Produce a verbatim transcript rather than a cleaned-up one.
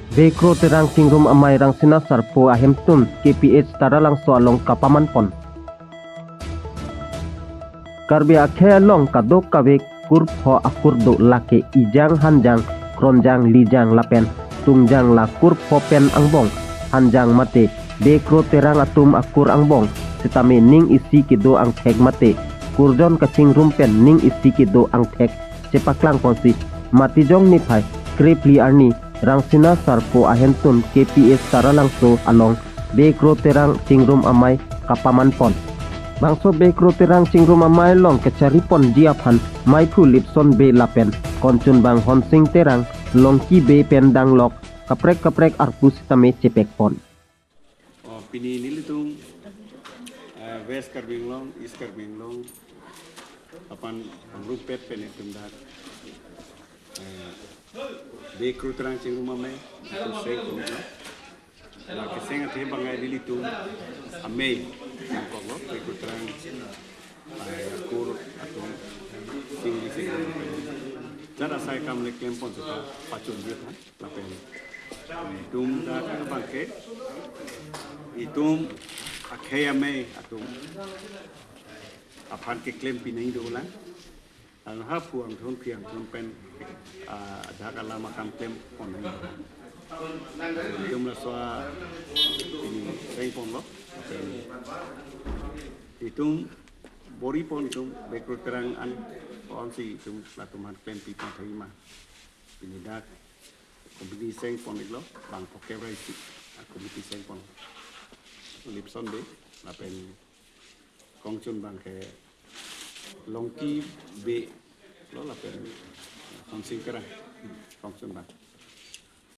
Bekro Terang Chingrum Amei Rangsina Sarpo ahemtun K P H Taralangso along kapaman pon. Karbi akhei along kadokave kurpho akur do, lake ijang, hanjang, kronjang, lijang lapen tungjang, la kurpho pen angbong hanjang mate Bekro Terang atum akur angbong sitame ning isi kedo angthek mate kurjon kachingrum pen ning isi kedo angthek chepaklang ponsi Matijong niphai krephli arni Rangsina Sarpo ahemtun K P H Taralangso along Bekro Terang Chingrum Amei kapaman pon. Bangso Bekro Terang Chingrum Amei along kachari ponji aphan Meiphu Lipson Bey lapen Kongchunbang Honsing Terang, Longki Bey pen danglok kaprek kaprek arpu sitame chepek pon. Oh, pini nelitum, eh, West Karbi Anglong, East Karbi Anglong, aphan pangrumpet pen itum dak, eh, Bekro Terang Chingrum Amei, itum seng pon lo. La keseng athe bangai nelitum amei, yang kok lo, Bekro Terang, eh, akur atum, sing di sing. Jara sai kam le klem pon seta, pachun dia kan. Lapen itum dak abangke, itum akhei amei atum aphan keklem pinai dolang. Ang ha phu angthon phi angthon pen, ah, dak alam akam klem pon nai. Itum laso a pini seng pon lo. Lapen itum bor-i pon itum Bekro Terang an pon si itum latum aphan klem pi pon thai ma. Pini dak komiti seng pon iklo, bang poke rai si, ah, komiti seng pon. Lipson Bey, lapen Kongchunbang ke Longki Bey lo, lapen Honsing Terang, Kongchunbang.